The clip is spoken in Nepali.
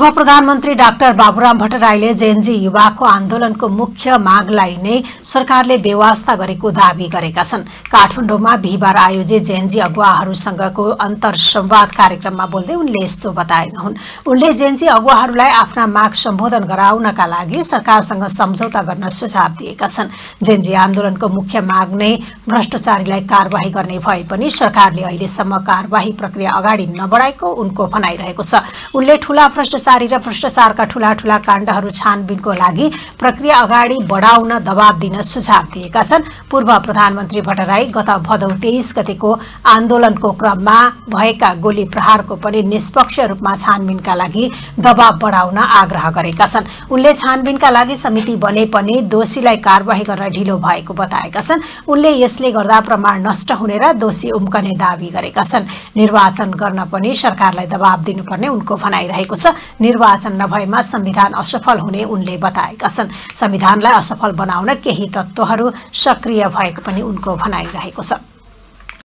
पूर्व प्रधानमन्त्री डाक्टर बाबुराम भट्टराईले जेएनजी युवाको आन्दोलनको मुख्य मागलाई नै सरकारले बेवास्ता गरेको दावी गरेका छन्। काठमाडौँमा बिहिबार आयोजित जेएनजी अगुवाहरूसँगको अन्तर्संवाद कार्यक्रममा बोल्दै उनले यस्तो बताएका हुन्। उनले जेएनजी अगुवाहरूलाई आफ्ना माग सम्बोधन गराउनका लागि सरकारसँग सम्झौता गर्न सुझाव दिएका छन्। जेएनजी आन्दोलनको मुख्य माग नै भ्रष्टाचारीलाई कारबाही गर्ने भए पनि सरकारले अहिलेसम्म कारबाही प्रक्रिया अगाडि नबढाएको उनको भनाइरहेको छ। उनले ठूला भ्रष्टाचारी र भ्रष्टाचारका ठूला काण्डहरू छानबिनको लागि प्रक्रिया अगाडि बढाउन दबाव दिन सुझाव दिएका छन्। पूर्व प्रधानमन्त्री भट्टराई गत भदौ 23 गतेको आन्दोलनको क्रममा भएका गोली प्रहारको पनि निष्पक्ष रूपमा छानबिनका लागि दबाव बढाउन आग्रह गरेका छन्। उनले छानबिनका लागि समिति बने पनि दोषीलाई कारबाही गर्न ढिलो भएको बताएका छन्। उनले यसले गर्दा प्रमाण नष्ट हुने र दोषी उम्कने दावी गरेका छन्। निर्वाचन गर्न पनि सरकारलाई दबाव दिनुपर्ने उनको भनाइरहेको छ। निर्वाचन नभएमा संविधान असफल हुने उनले बताएका छन्। संविधानलाई असफल बनाउन केही तत्त्वहरू सक्रिय भएको पनि उनको भनाइरहेको छ।